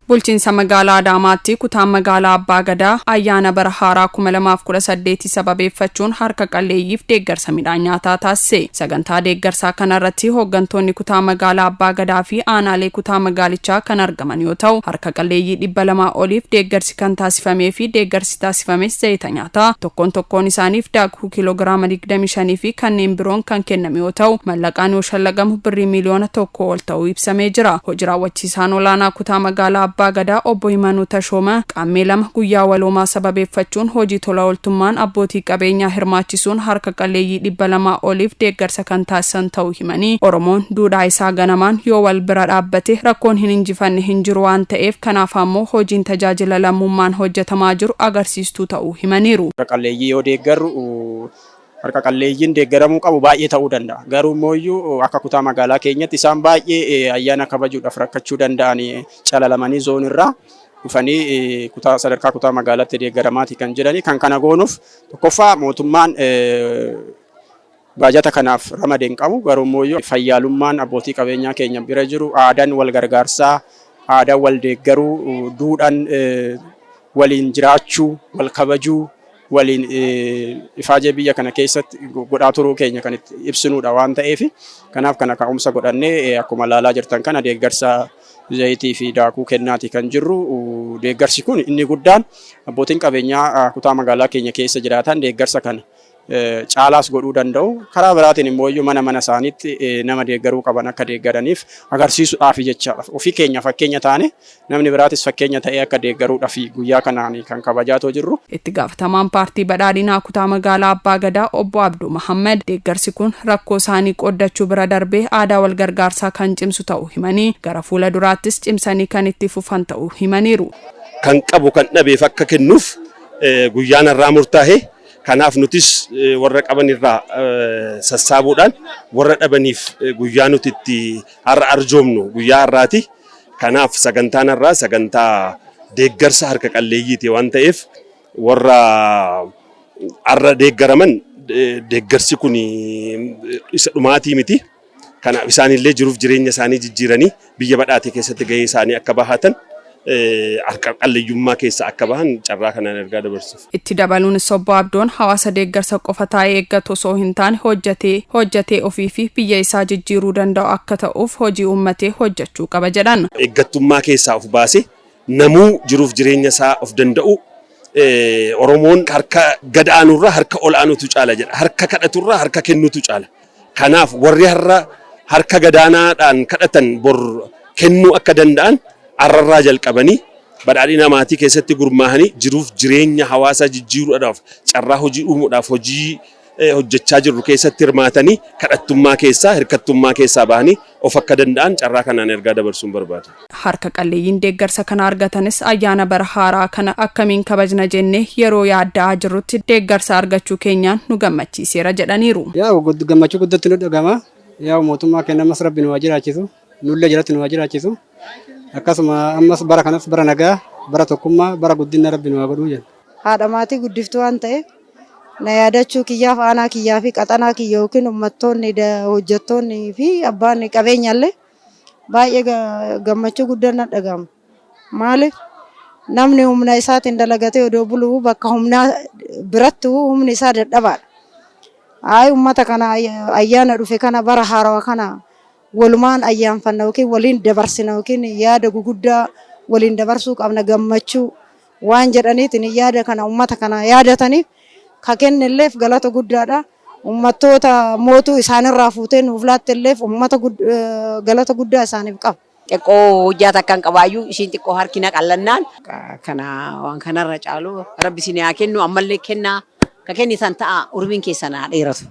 Bulchiinsa magaalaa Adaamaatti kutaan magaalaa Abbaa Gadaa ayyaana bara haaraa 2018 sababeeffachuun harka qalleeyyiif deeggarsa midhaan nyaataa taasise. Sagantaa deeggarsaa kanarratti hooggantoonni kutaa magaalaa Abbaa Gadaa fi aanaalee kutaa magaalichaa kan argaman yoo ta'u, harka qalleeyyii 200 oliif deeggarsi kan taasifamee fi deeggarsi taasifames zayita nyaataa tokkoon tokkoon isaaniif daakuu kiiloogiraama 25 fi kanneen biroon kan kenname yoo ta'u, mallaqaan yoo shallagamu birrii miiliyoona 1 ol ta'uu ibsamee jira. Hojii raawwachiisaan olaanaa kutaa magaalaa Abbaa Gadaa obbo Himanuu Tashooma Qaammee 2 guyyaa waloomaa sababeeffachuun hojii tola ooltummaan abbootii qabeenyaa hirmaachisuun harka qalleeyyii 200 oliif deeggarsa kan taasisan ta'uu himanii, Oromoon duudhaa isaa ganamaan yoo wal bira dhaabbate rakkoon hin injifanne hin jiru waan ta'eef kanaaf ammoo hojiin tajaajila lammummaan hojjetamaa jiru agarsiistuu ta'uu himaniiru. Harka qalleeyyii yoo deeggarru harka qalleeyyiin deeggaramuu qabu baay'ee ta'uu danda'a. Garuu immoo akka kutaa magaalaa keenyatti isaan baay'ee ayyaana kabajuudhaaf rakkachuu danda'an calalamanii zoonirraa dhufanii kutaa sadarkaa kutaa magaalaatti deeggaramaati kan jirani. Kan kana goonuuf tokkoffaa mootummaan baajata kanaaf ramade hin qabu. Garuu immoo fayyaalummaan abbootii qabeenyaa keenya bira jiru, aadaan wal gargaarsaa, aadaan wal deeggaruu, duudhaan waliin jiraachuu, wal kabajuu, waliin ifaajee biyya kana keessatti godhaa turuu keenya kan itti ibsinuudha waan ta'eef, kanaaf kana ka'umsa godhannee akkuma ilaalaa jirtan kana deeggarsa zayitii fi daakuu kennaati kan jirru. Deeggarsi kun inni guddaan abbootiin qabeenyaa kutaa magaalaa keenya keessa jiraatan deeggarsa kana caalaas godhuu danda'u. Karaa biraatiin immoo iyyuu mana mana isaaniitti nama deeggaruu qaban akka deeggaraniif agarsiisuudhaaf jechaadha. Ofii keenya fakkeenya taane namni biraatis fakkeenya ta'ee akka deeggaruudhaaf guyyaa kanaan kan kabajaatoo jirru. Itti gaafatamaan paartii badhaadhinaa kutaa magaalaa Abbaa Gadaa obbo Abduu Mahammad deeggarsi kun rakkoo isaanii qooddachuu bira darbee aadaa wal gargaarsaa kan cimsu ta'uu himanii, gara fuula duraattis cimsanii kan itti fufan ta'uu himaniiru. Kan qabu kan dhabeef akka kennuuf guyyaan har'aa murtaa'e. Kanaaf nutis warra qaban irraa sassaabuudhaan warra dhabaniif guyyaa nuti itti har'a arjoomnu guyyaa har'aati. Kanaaf sagantaan har'aa sagantaa deeggarsa harka qalleeyyiiti waan ta'eef, warra har'a deeggaraman deeggarsi kun isa dhumaatii miti. Kanaaf isaanillee jiruuf jireenya isaanii jijjiiranii biyya badhaate keessatti gahee isaanii akka bahatan, harka qalleeyyummaa keessaa akka bahan carraa kanaan ergaa dabarsuuf. Itti dabaluunis obbo Abdoon hawaasa deeggarsa qofa taa'ee eeggatu osoo hin taane hojjetee hojjetee ofii fi biyya isaa jijjiiruu danda'u akka ta'uuf hojii uummatee hojjechuu qaba jedhan. Eeggattummaa keessaa of baasee namuu jiruuf jireenya isaa of danda'u. Oromoon harka gad aanurraa harka ol aanutu caala jedha. Harka kadhaturraa harka kennutu caala. Kanaaf warri har'a harka gadaanaadhaan kadhatan bor kennuu akka danda'an har'arraa jalqabanii badhaadhina maatii keessatti gurmaahanii jiruuf jireenya hawaasaa jijjiiruudhaaf, carraa hojii uumuudhaaf hojii hojjechaa jirru keessatti hirmaatanii kadhattummaa keessaa, hirkattummaa keessaa bahanii of akka danda'an carraa kanaan ergaa dabarsuun barbaada. Harka qalleeyyiin deeggarsa kana argatanis ayyaana bara haaraa kana akkamiin kabajna jennee yeroo yaadda'aa jirrutti deeggarsa argachuu keenyaan nu gammachiiseera jedhaniiru. Yaa gammachuu guddatti nu dhagama. Yaa mootummaa keenya ammas rabbi nu haa jiraachisu. Nullee jalatti nu haa jiraachisu. Akkasuma ammas bara kanas bara nagaa, bara tokkummaa, bara guddina rabbi nu haa godhuu jenna. Haadha maatii guddiftuu waan ta'eef na yaadachuu kiyyaaf aanaa kiyyaa fi qaxanaa kiyya yookiin uummattoonni, hojjettoonni fi abbaan qabeenyaallee baay'ee gammachuu guddaan na dhaga'ama. Maaliif, namni humna isaatiin dalagatee odoo bulu bakka humnaa biratti humni isaa dadhabaadha. Hayi, uummata kana ayyaana dhufe kana, bara haarawaa kana walumaan ayyaanfanna yookiin waliin dabarsina yookiin yaada guguddaa waliin dabarsuu qabna, gammachuu waan jedhaniitiin yaada kana uummata kana yaadataniif ka kennelleef galata guddaadha. Uummattoota mootuu isaanirraa fuutee nuuf laattelleef uummata galata guddaa isaaniif qaba. Xiqqoo hojjaa takka hin qabaayyuu, ishiin xiqqoo harki na qallannaan. Kana waan kanarra caalu rabbi isin haa kennu, ammallee kennaa ka kennitan ta'a, urmiin keessan haa dheeratu.